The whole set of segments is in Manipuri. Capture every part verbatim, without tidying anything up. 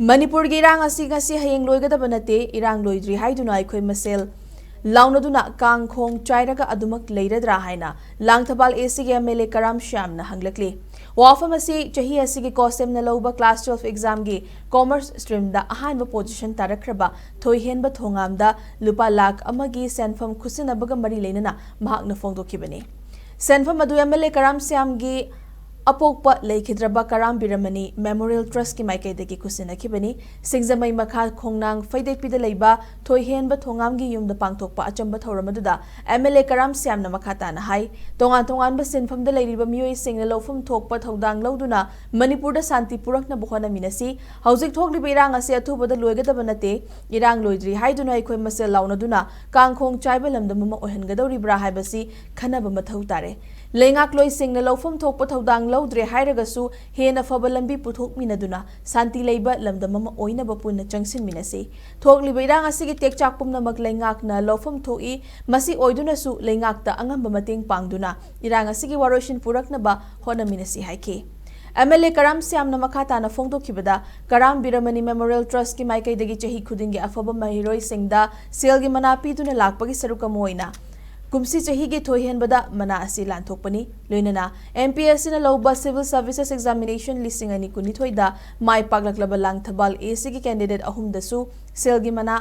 ꯃꯅꯤꯄꯨꯔꯒꯤ ꯏꯔꯥꯡ ꯑꯁꯤ ꯉꯁꯤ ꯍꯌꯦꯡ ꯂꯣꯏꯒꯗꯕ ꯅꯠꯇꯦ꯫ ꯏꯔꯥꯡ ꯂꯣꯏꯗ꯭ꯔꯤ ꯍꯥꯏꯗꯨꯅ ꯑꯩꯈꯣꯏ ꯃꯁꯦꯜ ꯂꯥꯎꯅꯗꯨꯅ ꯀꯥꯡ ꯈꯣꯡ ꯆꯥꯏꯔꯒ ꯑꯗꯨꯃꯛ ꯂꯩꯔꯗ꯭ꯔꯥ ꯍꯥꯏꯅ ꯂꯥꯡꯊꯕꯥꯜ ꯑꯦꯁꯤꯒꯤ ꯑꯦꯝ ꯑꯦꯜ ꯑꯦ ꯀꯔꯥꯝ ꯁ꯭ꯌꯥꯝꯅ ꯍꯪꯂꯛꯂꯤ꯫ ꯋꯥꯐꯝ ꯑꯁꯤ ꯆꯍꯤ ꯑꯁꯤꯒꯤ ꯀꯣꯁꯦꯝꯅ ꯂꯧꯕ ꯀ꯭ꯂꯥꯁ ꯇꯨꯋꯦꯜꯐ ꯑꯦꯛꯖꯥꯝꯒꯤ ꯀꯣꯃꯔꯁ ꯁ꯭ꯇ꯭ꯔꯤꯝꯗ ꯑꯍꯥꯟꯕ ꯄꯣꯖꯤꯁꯟ ꯇꯥꯔꯛꯈ꯭ꯔꯕ ꯊꯣꯏꯍꯦꯟꯕ ꯊꯣꯉꯥꯝꯗ ꯂꯨꯄꯥ ꯂꯥꯈ ꯑꯃꯒꯤ ꯁꯦꯟꯐꯝ ꯈꯨꯠꯁꯤꯟꯅꯕꯒ ꯃꯔꯤ ꯂꯩꯅꯅ ꯃꯍꯥꯛꯅ ꯐꯣꯡꯗꯣꯛꯈꯤꯕꯅꯤ꯫ ꯁꯦꯟꯐꯝ ꯑꯗꯨ ꯑꯦꯝ ꯑꯦꯜ ꯑꯦ ꯀꯔꯥꯝ ꯁ꯭ꯌꯥꯝꯒꯤ ꯑꯄꯣꯛꯄ ꯂꯩꯈꯤꯗ꯭ꯔꯕ ꯀꯔꯥꯝ ꯕꯤꯔꯃꯅꯤ ꯃꯦꯃꯣꯔꯤꯌꯦꯜ ꯇ꯭ꯔꯁꯀꯤ ꯃꯥꯏꯀꯩꯗꯒꯤ ꯈꯨꯠꯁꯤꯟꯅꯈꯤꯕꯅꯤ꯫ ꯁꯤꯡꯖꯃꯩ ꯃꯈꯥ ꯈꯣꯡꯅꯥꯡ ꯐꯩꯗꯦꯛꯄꯤꯗ ꯂꯩꯕ ꯊꯣꯏꯍꯦꯟꯕ ꯊꯣꯉꯥꯝꯒꯤ ꯌꯨꯝꯗ ꯄꯥꯡꯊꯣꯛꯄ ꯑꯆꯝꯕ ꯊꯧꯔꯝ ꯑꯗꯨꯗ ꯑꯦꯝ ꯑꯦꯜ ꯑꯦ ꯀꯔꯥꯝ ꯁ꯭ꯌꯥꯝꯅ ꯃꯈꯥ ꯇꯥꯅ ꯍꯥꯏ, ꯇꯣꯉꯥꯟ ꯇꯣꯉꯥꯟꯕ ꯁꯤꯟꯐꯝꯗ ꯂꯩꯔꯤꯕ ꯃꯤꯑꯣꯏꯁꯤꯡꯅ ꯂꯧꯐꯝ ꯊꯣꯛꯄ ꯊꯧꯗꯥꯡ ꯂꯧꯗꯨꯅ ꯃꯅꯤꯄꯨꯔꯗ ꯁꯥꯟꯇꯤ ꯄꯨꯔꯛꯅꯕ ꯍꯣꯠꯅꯃꯤꯟꯅꯁꯤ꯫ ꯍꯧꯖꯤꯛ ꯊꯣꯛꯂꯤꯕ ꯏꯔꯥꯡ ꯑꯁꯤ ꯑꯊꯨꯕꯗ ꯂꯣꯏꯒꯗꯕ ꯅꯠꯇꯦ꯫ ꯏꯔꯥꯡ ꯂꯣꯏꯗ꯭ꯔꯤ ꯍꯥꯏꯗꯨꯅ ꯑꯩꯈꯣꯏ ꯃꯁꯦꯜ ꯂꯥꯎꯅꯗꯨꯅ ꯀꯥꯡꯈꯣꯡ ꯆꯥꯏꯕ ꯂꯝꯗꯝ ꯑꯃ ꯑꯣꯏꯍꯟꯒꯗꯧꯔꯤꯕ꯭ꯔꯥ ꯍꯥꯏꯕꯁꯤ ꯈꯟꯅꯕ ꯃꯊꯧ ꯇꯥꯔꯦ꯫ ꯂꯩꯉꯥꯛꯂꯣꯏꯁꯤꯡꯅ ꯂꯧꯐꯝ ꯊꯣꯛꯄ ꯊꯧꯗꯥꯡ ꯂꯧꯗ꯭ꯔꯦ ꯍꯥꯏꯔꯒꯁꯨ ꯍꯦꯟꯅ ꯐꯕ ꯂꯝꯕꯤ ꯄꯨꯊꯣꯛꯃꯤꯟꯅꯗꯨꯅ ꯁꯥꯟꯇꯤ ꯂꯩꯕ ꯂꯝꯗꯝ ꯑꯃ ꯑꯣꯏꯅꯕ ꯄꯨꯟꯅ ꯆꯪꯁꯤꯟꯃꯤꯟꯅꯁꯤ꯫ ꯊꯣꯛꯂꯤꯕ ꯏꯔꯥꯡ ꯑꯁꯤꯒꯤ ꯇꯦꯛꯆꯥꯛ ꯄꯨꯝꯅꯃꯛ ꯂꯩꯉꯥꯛꯅ ꯂꯧꯐꯝ ꯊꯣꯛꯏ꯫ ꯃꯁꯤ ꯑꯣꯏꯗꯨꯅꯁꯨ ꯂꯩꯉꯥꯛꯇ ꯑꯉꯝꯕ ꯃꯇꯦꯡ ꯄꯥꯡꯗꯨꯅ ꯏꯔꯥꯡ ꯑꯁꯤꯒꯤ ꯋꯥꯔꯣꯏꯁꯤꯟ ꯄꯨꯔꯛꯅꯕ ꯍꯣꯠꯅꯃꯤꯟꯅꯁꯤ ꯍꯥꯏꯈꯤ꯫ ꯑꯦꯝ ꯑꯦꯜ ꯑꯦ ꯀꯔꯥꯝ ꯁ꯭ꯌꯥꯝꯅ ꯃꯈꯥ ꯇꯥꯅ ꯐꯣꯡꯗꯣꯛꯈꯤꯕꯗ, ꯀꯔꯥꯝ ꯕꯤꯔꯃꯅꯤ ꯃꯦꯃꯣꯔꯤꯌꯦꯜ ꯇ꯭ꯔꯁꯀꯤ ꯃꯥꯏꯀꯩꯗꯒꯤ ꯆꯍꯤ ꯈꯨꯗꯤꯡꯒꯤ ꯑꯐꯕ ꯃꯍꯩꯔꯣꯏꯁꯤꯡꯗ ꯁꯦꯜꯒꯤ ꯃꯅꯥ ꯄꯤꯗꯨꯅ ꯂꯥꯛꯄꯒꯤ ꯁꯔꯨꯛ ꯑꯃ ꯑꯣꯏꯅ ꯀꯨꯝꯁꯤ ꯆꯍꯤꯒꯤ ꯊꯣꯏꯍꯦꯟꯕꯗ ꯃꯅꯥ ꯑꯁꯤ ꯂꯥꯟꯊꯣꯛꯄꯅꯤ꯫ ꯂꯣꯏꯅꯅ ꯑꯦꯝ ꯄꯤ ꯑꯦꯁ ꯁꯤꯅ ꯂꯧꯕ ꯁꯤꯚꯤꯜ ꯁꯥꯔꯚꯤꯁꯦꯁ ꯑꯦꯛꯖꯥꯃꯤꯅꯦꯁꯟ ꯂꯤꯁꯤꯡ ꯑꯅꯤ ꯀꯨꯟꯅꯤꯊꯣꯏꯗ ꯃꯥꯏ ꯄꯥꯛꯂꯛꯂꯕ ꯂꯥꯡꯊꯕꯥꯜ ꯑꯦ ꯁꯤꯒꯤ ꯀꯦꯟꯗꯤꯗꯦꯠ ꯑꯍꯨꯝꯗꯁꯨ ꯁꯦꯜꯒꯤ ꯃꯅꯥ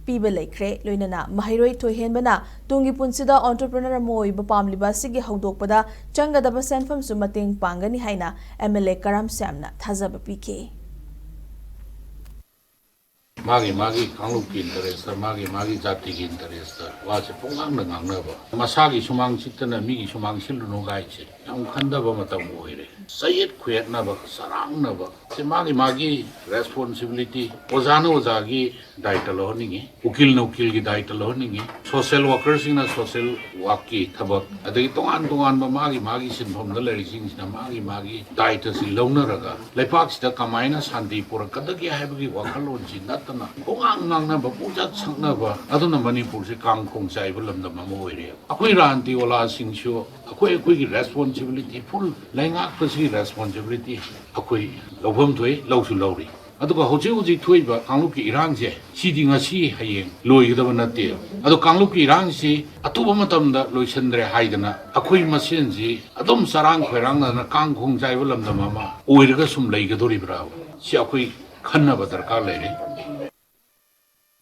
ꯄꯤꯕ ꯂꯩꯈ꯭ꯔꯦ꯫ ꯂꯣꯏꯅꯅ ꯃꯍꯩꯔꯣꯏ ꯊꯣꯏꯍꯦꯟꯕꯅ ꯇꯨꯡꯒꯤ ꯄꯨꯟꯁꯤꯗ ꯑꯣꯟꯇꯔꯄ꯭ꯔꯤꯅꯔ ꯑꯃ ꯑꯣꯏꯕ ꯄꯥꯝꯂꯤꯕ ꯑꯁꯤꯒꯤ ꯍꯧꯗꯣꯛꯄꯗ ꯆꯪꯒꯗꯕ ꯁꯦꯟꯐꯝꯁꯨ ꯃꯇꯦꯡ ꯄꯥꯡꯒꯅꯤ ꯍꯥꯏꯅ ꯑꯦꯝ ꯑꯦꯜ ꯑꯦ ꯀꯔꯥꯝ ꯁ꯭ꯌꯥꯝꯅ ꯊꯥꯖꯕ ꯄꯤꯈꯤ꯫ ꯃꯥꯒꯤ ꯃꯥꯒꯤ ꯀꯥꯡꯂꯨꯞꯀꯤ ꯏꯟꯇꯔꯦꯁꯇ, ꯃꯥꯒꯤ ꯃꯥꯒꯤ ꯖꯥꯇꯤꯒꯤ ꯏꯟꯇꯔꯦꯁꯇ ꯋꯥꯁꯦ ꯄꯨꯡꯉꯥꯡꯗ ꯉꯥꯡꯅꯕ, ꯃꯁꯥꯒꯤ ꯁꯨꯃꯥꯡ ꯁꯤꯠꯇꯅ ꯃꯤꯒꯤ ꯁꯨꯃꯥꯡ ꯁꯤꯠꯂꯨꯅꯨ ꯒꯥꯏꯁꯦ ꯌꯥꯝ ꯈꯟꯗꯕ ꯃꯇꯝ ꯑꯣꯏꯔꯦ꯫ ꯆꯌꯦꯠ ꯈꯨꯌꯦꯠꯅꯕ, ꯆꯔꯥꯡꯅꯕ, ꯁꯤ ꯃꯥꯒꯤ ꯃꯥꯒꯤ ꯔꯦꯁꯄꯣꯟꯁꯤꯕꯤꯂꯤꯇꯤ, ꯑꯣꯖꯥꯅ ꯑꯣꯖꯥꯒꯤ ꯗꯥꯏꯇ ꯂꯧꯍꯟꯅꯤꯡꯉꯤ, ꯎꯀꯤꯜꯅ ꯎꯀꯤꯜꯒꯤ ꯗꯥꯏꯇ ꯂꯧꯍꯟꯅꯤꯡꯉꯤ, ꯁꯣꯁꯦꯜ ꯋꯥꯔꯀꯔꯁꯤꯡꯅ ꯁꯣꯁꯦꯜ ꯋꯥꯔꯛꯀꯤ ꯊꯕꯛ, ꯑꯗꯒꯤ ꯇꯣꯉꯥꯟ ꯇꯣꯉꯥꯟꯕ ꯃꯥꯒꯤ ꯃꯥꯒꯤ ꯁꯤꯟꯐꯝꯗ ꯂꯩꯔꯤꯁꯤꯡꯁꯤꯅ ꯃꯥꯒꯤ ꯃꯥꯒꯤ ꯗꯥꯏꯇꯁꯤ ꯂꯧꯅꯔꯒ ꯂꯩꯄꯥꯛꯁꯤꯗ ꯀꯃꯥꯏꯅ ꯁꯥꯟꯇꯤ ꯄꯨꯔꯛꯀꯗꯒꯦ ꯍꯥꯏꯕꯒꯤ ꯋꯥꯈꯜꯂꯣꯟꯁꯤ ꯅꯠꯇꯅ ꯄꯨꯡꯉꯥꯡ ꯉꯥꯡꯅꯕ, ꯄꯨꯡꯆꯠ ꯁꯛꯅꯕ, ꯑꯗꯨꯅ ꯃꯅꯤꯄꯨꯔꯁꯤ ꯀꯥꯡꯈꯣꯡ ꯆꯥꯏꯕ ꯂꯝꯗꯝ ꯑꯃ ꯑꯣꯏꯔꯦꯕ꯫ ꯑꯩꯈꯣꯏ ꯔꯥꯟꯇꯤ ꯑꯣꯂꯥꯁꯤꯡꯁꯨ ꯑꯩꯈꯣꯏ ꯑꯩꯈꯣꯏꯒꯤ ꯔꯦꯁꯄꯣꯟꯁꯤꯕꯤꯂꯤꯇꯤ, ꯐꯨꯜ ꯂꯩꯉꯥꯛꯄꯁꯤꯒꯤ ꯔꯦꯁꯄꯣꯟꯁꯤꯕꯤꯂꯤꯇꯤ ꯑꯩꯈꯣꯏ ꯂꯧꯐꯝ ꯊꯣꯛꯏ, ꯂꯧꯁꯨ ꯂꯧꯔꯤ꯫ ꯑꯗꯨꯒ ꯍꯧꯖꯤꯛ ꯍꯧꯖꯤꯛ ꯊꯣꯛꯏꯕ ꯀꯥꯡꯂꯨꯞꯀꯤ ꯏꯔꯥꯡꯁꯦ, ꯁꯤꯗꯤ ꯉꯁꯤ ꯍꯌꯦꯡ ꯂꯣꯏꯒꯗꯕ ꯅꯠꯇꯦ꯫ ꯑꯗꯣ ꯀꯥꯡꯂꯨꯞꯀꯤ ꯏꯔꯥꯡꯁꯤ ꯑꯊꯨꯕ ꯃꯇꯝꯗ ꯂꯣꯏꯁꯤꯟꯗ꯭ꯔꯦ ꯍꯥꯏꯗꯅ ꯑꯩꯈꯣꯏ ꯃꯁꯦꯟꯁꯤ ꯑꯗꯨꯝ ꯆꯔꯥꯡ ꯈꯣꯏꯔꯥꯡꯅꯗꯅ ꯀꯥꯡ ꯈꯣꯡ ꯆꯥꯏꯕ ꯂꯝꯗꯝ ꯑꯃ ꯑꯣꯏꯔꯒ ꯁꯨꯝ ꯂꯩꯒꯗꯣꯔꯤꯕ꯭ꯔꯥ? ꯁꯤ ꯑꯩꯈꯣꯏ ꯈꯟꯅꯕ ꯗꯔꯀꯥꯔ ꯂꯩꯔꯦ꯫